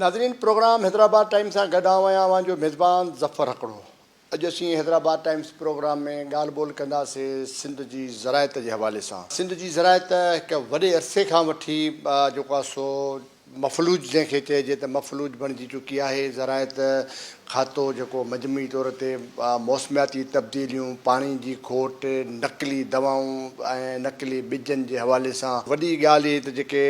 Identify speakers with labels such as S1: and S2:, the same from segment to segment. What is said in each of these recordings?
S1: ناظرين programme Hyderabad times سان گڏ آئون آهيان اوهان جو ميزبان ظفر هڪڙو اڄ اسين حيدرآباد ٽائيمز پروگرام ۾ ڳالهه ٻولهه ڪنداسين سنڌ جي زراعت جي حوالي سان. سنڌ جي زراعت هڪ وڏي عرصي کان وٺي جيڪو آهي سو مفلوج جنهن کي چئجي ته مفلوج بڻجي چڪي آهي. زراعت کاتو جيڪو مجموعي طور تي موسمياتي تبديليون، پاڻي جي کوٽ، نقلي دوائون ۽ نقلي ٻجن جي حوالي سان وڏي ڳالهه هي ته جيڪي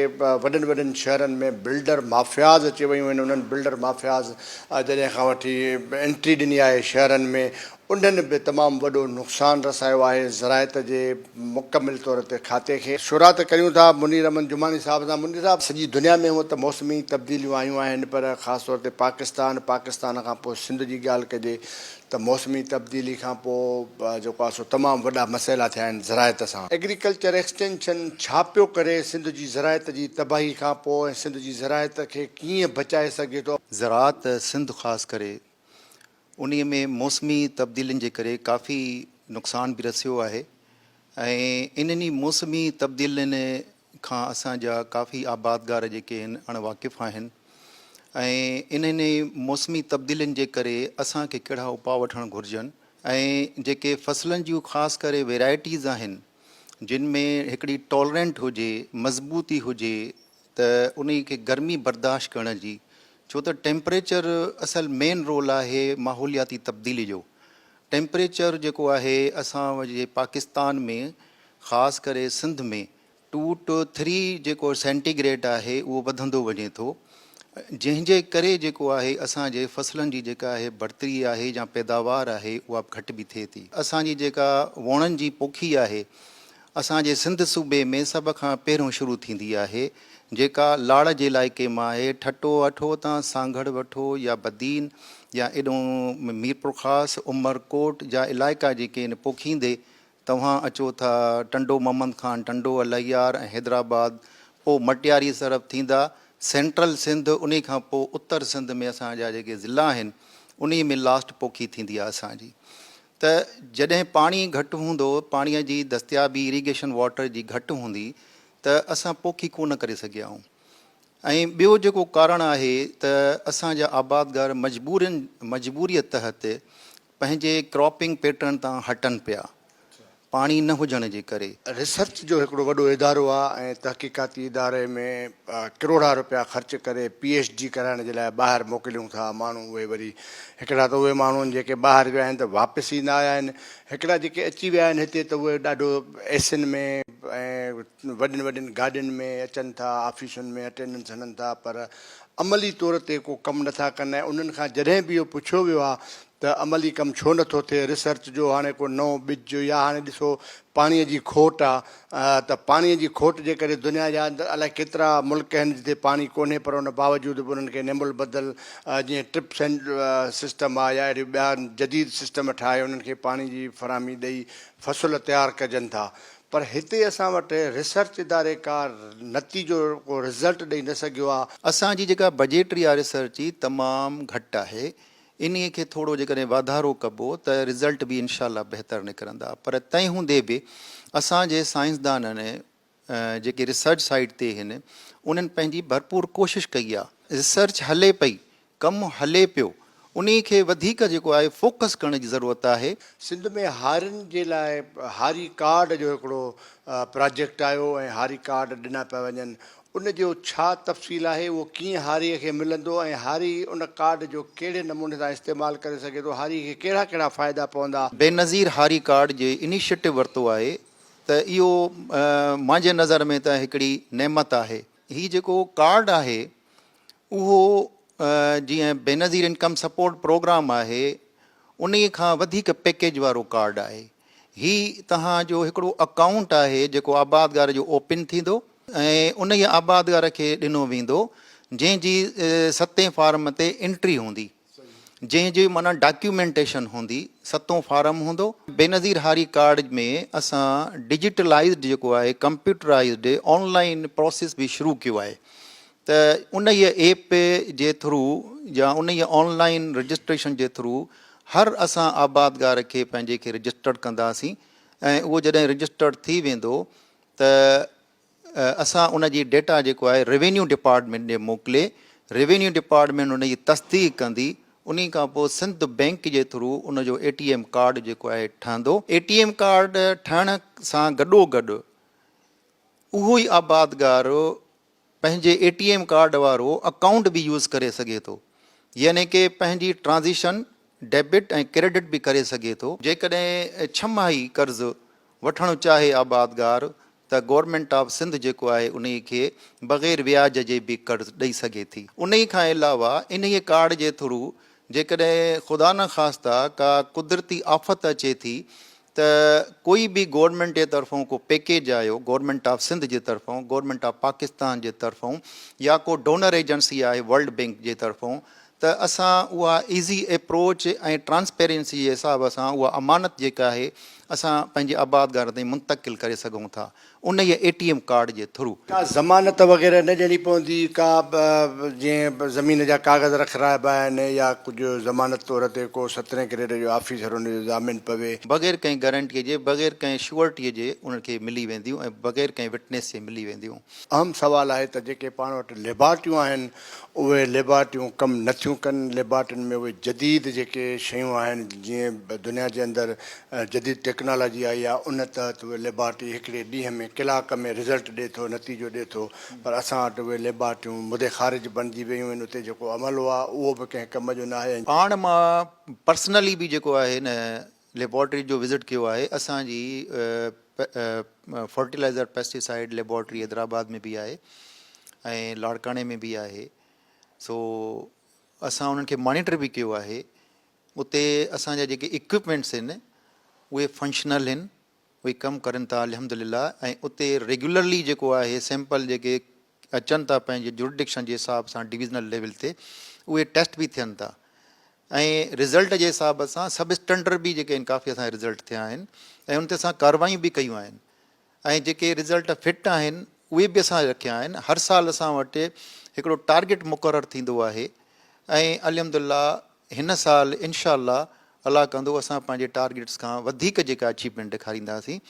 S1: وڏن وڏن شهرن ۾ بلڊر مافياز اچي ويون آهن انهن بلڊر مافياز جڏهن کان وٺي انٽري ڏني آهي شهرن ۾ انهن به تمام وڏو نقصان رسايو آهي زراعت جي مڪمل طور تي کاتي کي. شروعات ڪريون ٿا منير احمد جماڻي صاحب سان. منير صاحب سڄي دنيا ۾ هونء ته موسمي تبديليون آيون آهن پر خاص طور تي پاڪستان، پاڪستان کان پوء سنڌ جي ڳالهه ڪجي ته موسمي تبديلي کان پوء جيڪو آهي سو تمام وڏا مسئلا ٿيا آهن زراعت سان. ايگريڪلچر ايڪسٽينشن ڇا پيو ڪري سنڌ جي زراعت جي تباهي کان پوء ۽ سنڌ جي زراعت کي ڪيئن بچائي سگهجي ٿو؟
S2: زراعت سنڌ خاص ڪري انهيء ۾ موسمي تبديلين جي ڪري ڪافي نقصان به رسيو آهي ۽ انهن ئي موسمي تبديلين کان اسان جا ڪافي آبادگار جيڪي آهن اڻ واقف آهن ۽ انهن ئي موسمي تبديلين جي ڪري اسان کي ڪهڙا اپاء وٺڻ گهرجن ۽ جيڪي فصلن جون خاص ڪري ويرائٽيز آهن جن ۾ هڪڙي ٽالرنٽ هجي مضبوطي هجي ته انهي کي گرمي برداشت ڪرڻ جي ڇو ته ٽيمپريچر اصل مين رول آهي ماحولياتي تبديلي جو ٽيمپريچر جيڪو آهي اسان جي پاڪستان ۾ خاص ڪري سنڌ ۾ ٽو ٽو ٿري جيڪو سينٽي گريڊ آهي اهو وڌندو وڃي ٿو جنهن جي ڪري جيڪو آهي اسان جي فصلن جي جيڪا آهي برتري آهي يا پيداوار آهي اها به گهٽ به ٿئي ٿي اسان جي جيڪا ووڻن جي پوکي آهي اسان جي سنڌ صوبي ۾ سڀ کان پهريون شروع ٿيندي آهي، جيڪا لاڙ جي علائقي مان آهي، ٺٽو وٺو تان سانگهڙ وٺو يا بدين يا ايڏهون ميرپورخاص، عمرڪوٽ جا علائقا جيڪي آهن پوکيندي توهان اچو ٿا ٽنڊو محمد خان، ٽنڊو الهيار ۽ حيدرآباد پوء مٽياري طرف ٿيندا سينٽرل سنڌ انهي کان پوء اتر سنڌ ۾ اسان جا جيڪي ضلعا آهن انهي ۾ لاسٽ پوکي ٿيندي آهي اسان جي. ته جڏهن پاڻي گهٽ هوندو، پاڻي جي دستيابي اريگيشن واٽر جي گهٽ هوندي ته اسان پوکي ڪو نه ڪري سگهيا آهيون ۽ ٻيو جيڪو ڪارڻ آهي ته اسان جا آبادگار مجبورين مجبوريء تحت پنهنجي ڪراپنگ پيٽرن تان هٽن پيا پاڻي نه هجڻ جي ڪري.
S1: ريسرچ جو هڪڙو وڏو ادارو آهي ۽ تحقيقاتي اداري ۾ ڪروڙها روپيا خرچ ڪري پي ايڇ ڊي ڪرائڻ جي لاء ٻاهر موڪليون ٿا ماڻهو اهي وري هڪڙا ته اهي ماڻهو آهن جيڪي ٻاهر ويا آهن ته واپس ئي نه آيا آهن هڪڙا جيڪي اچي ويا آهن هتي ته اهي ڏاڍو ايسين ۾ ۽ وڏين وڏين گاڏين ۾ اچن ٿا آفيسن ۾ اٽينڊنس هڻن ٿا پر عملي طور تي ڪو ڪم نٿا ڪن ۽ انهن کان جڏهن به اهو پڇيو ويو آهي ته عملي ڪم ڇو نٿو ٿئي، ريسرچ جو هاڻي ڪو نئون ٻج يا هاڻي ڏسو پاڻي جي کوٽ آ ته پاڻي جي کوٽ جي ڪري دنيا جا اندر الائي ڪيترا ملڪ آهن جتي پاڻي ڪونهي پر ان باوجود به انهن کي نعم البدل جيئن ٽرپ سسٽم آ يا اهڙيون ٻيا جديد سسٽم ٺاهي انهن کي پاڻي جي فراهمي ڏئي فصل تيار ڪجن ٿا پر هتي اسان وٽ ريسرچ اداري ڪا نتيجو ڪو رزلٽ ڏئي نه سگهيو آ.
S2: اسان جي جيڪا بجيٽري آ ريسرچ جي تمام گهٽ آهي انهيء کي ٿورو جيڪڏهن واڌارو ڪبو ته رزلٽ به انشاء الله بهتر نڪرندا پر تنهن هوندي به اسان جي سائنسدانن جيڪي ريسرچ سائيڊ تي هن انهن پنهنجي ڀرپور ڪوشش ڪئي آ ريسرچ هلي پئي ڪم هلي پيو انهي کي وڌيڪ جيڪو آهي فوڪس ڪرڻ جي ضرورت آهي.
S1: سنڌ ۾ هارين جي لاء هاري ڪارڊ جو هڪڙو پراجيڪٽ آيو ۽ هاري ڪارڊ ڏنا پيا وڃن ان جو ڇا تفصيل آهي، اهو ڪيئن هاريء کي ملندو ۽ هاري ان ڪارڊ جو ڪهڙي نموني سان استعمال ڪري سگهي ٿو، هاري کي ڪهڙا ڪهڙا فائدا پوندا؟
S2: بينظير هاري ڪارڊ جي انيشيٽو ورتو آهي ته اهو مانجي نظر ۾ ته هڪڙي نعمت آهي. هي جيڪو ڪارڊ آهي اهو جيئن بينظير انڪم سپورٽ پروگرام آهي انهي کان وڌيڪ پيڪيج وارو ڪارڊ آهي. هي توهان جو هڪڙو اڪائونٽ آهي جيڪو آبادگار جو اوپن ٿيندو ۽ انهيء آبادگار کي ڏنو ويندو جنهن جي ستين فارم تي انٽري هوندي جنهن جي معنيٰ ڊاڪيومينٽيشن هوندي ستون فارم هوندو. بينظير هاري ڪارڊ ۾ اسان ڊجيٽلائيزڊ جيڪو آهي ڪمپيوٽرائيزڊ آن لائين پروسيس به شروع ڪيو آهي ته انهيء ايپ جي ٿرو يا انهيء آن لائين رجسٽريشن جي ٿرو هر اسان آبادگار کي پنهنجي کي رجسٽرڊ ڪنداسين ۽ اهو جڏهن رجسٽرڊ ٿي ويندو ته اسان ان جي ڊيٽا جيڪو آهي روينيو ڊپارٽمينٽ ڏي موڪلي روينيو ڊپارٽمينٽ ان جي تصديق ڪندي، انهي کان پوء سنڌ بئنڪ جي ٿرو ان جو اي ٽي ايم ڪارڊ جيڪو آهي ٺهندو. اي ٽي ايم ڪارڊ ٺهڻ سان گڏوگڏ اهو ئي آبادگار پنهنجي اي ٽي ايم ڪارڊ وارو اڪائونٽ به يوز ڪري سگهي ٿو يعني ڪي پنهنجي ٽرانزيشن ڊيبٽ ۽ ڪريڊٽ به ڪري سگهي ٿو. جيڪڏهن ڇهه ماهي قرض وٺڻ چاهي آبادگار ته گورنمينٽ آف سنڌ جيڪو آهي انهي کي بغير وياج جي به قرض ڏئي سگهي ٿي. انهي کان علاوه انهي ڪارڊ جي ٿرو جيڪڏهن خدا نخواسته ڪا قدرتي آفت اچي ٿي ته ڪوئي به گورنمينٽ جي طرفون ڪو پيڪيج آيو گورنمينٽ آف سنڌ جي طرفون گورنمينٽ آف پاڪستان جي طرفون يا ڪو ڊونر ايجنسي آهي ورلڊ بينڪ جي طرفون ته اسان اها ايزي ايپروچ ۽ ٽرانسپيرنسي جي حساب سان اها امانت جيڪا آهي اسان پنهنجي آبادگار تائين منتقل ڪري سگهون ٿا انهيء اي ٽي ايم ڪارڊ جي ٿرو.
S1: ڪا ضمانت وغيره نه ڏيڻي پوندي، ڪا جيئن زمين جا ڪاغذ رکرائبا آهن يا ڪجهه ضمانت طور تي ڪو سترهين گريڊ جو آفيسر ان جو ضامن پوي.
S2: بغير ڪنهن گارنٽيء جي، بغير ڪنهن شوئرٽيء جي انهن کي ملي وينديون ۽ بغير ڪنهن وٽنيس جي ملي وينديون.
S1: اهم سوال آهي ته جيڪي پاڻ وٽ ليبارٽيون آهن اهي ليبارٽيون ڪم نه ٿيون ڪن، ليبارٽين ۾ اهي جديد جيڪي شيون آهن جيئن دنيا جي اندر جديد ٽيڪنالاجي آئي آهي ان تحت اهي ليبارٽي هڪڙي ڏينهن ۾ ڪلاڪ ۾ رزلٽ ڏي ٿو نتيجو ڏي ٿو پر اسان وٽ اهي ليبارٽيون مدي خارج بڻجي ويون آهن اتي جيڪو عملو آهي اهو به ڪنهن ڪم جو ناهي ۽.
S2: پاڻ مان پرسنلي به جيڪو آهي نه ليبارٽري جو وزٽ ڪيو آهي اسان جي فرٽيلائزر پيسٽيسائيڊ ليبارٽري حيدرآباد ۾ به آهي ۽ لاڙڪاڻي ۾ به آهي سو اسان انهن کي مانيٽر به ڪيو آهي اتي اسان جا جيڪي اڪوپمينٽس آهن اهي فنڪشنل آهن اهي ڪم ڪرن ٿا الحمد لله ۽ اتي ريگيولرلي جيڪو آهي سيمپل جيڪي اچن ٿا پنهنجي جورڊڪشن جي حساب سان ڊويزنل ليول تي اهي ٽيسٽ به ٿين ٿا ۽ رزلٽ جي حساب سان سب اسٽينڊرڊ به جيڪي آهن ڪافي اسان جا رزلٽ ٿيا آهن ۽ ان تي اسان ڪاروايون به ڪيون آهن ۽ جيڪي رزلٽ فٽ آهن اهي به اسان رکيا آهن هر سال اسان وٽ هڪڙو ٽارگيٽ مقرر ٿيندو آهي ۽ الحمد لله هن سال انشاء الله الله ڪندو اسان پنهنجي ٽارگيٽس کان وڌيڪ جيڪا اچيومينٽ ڏيکارينداسين.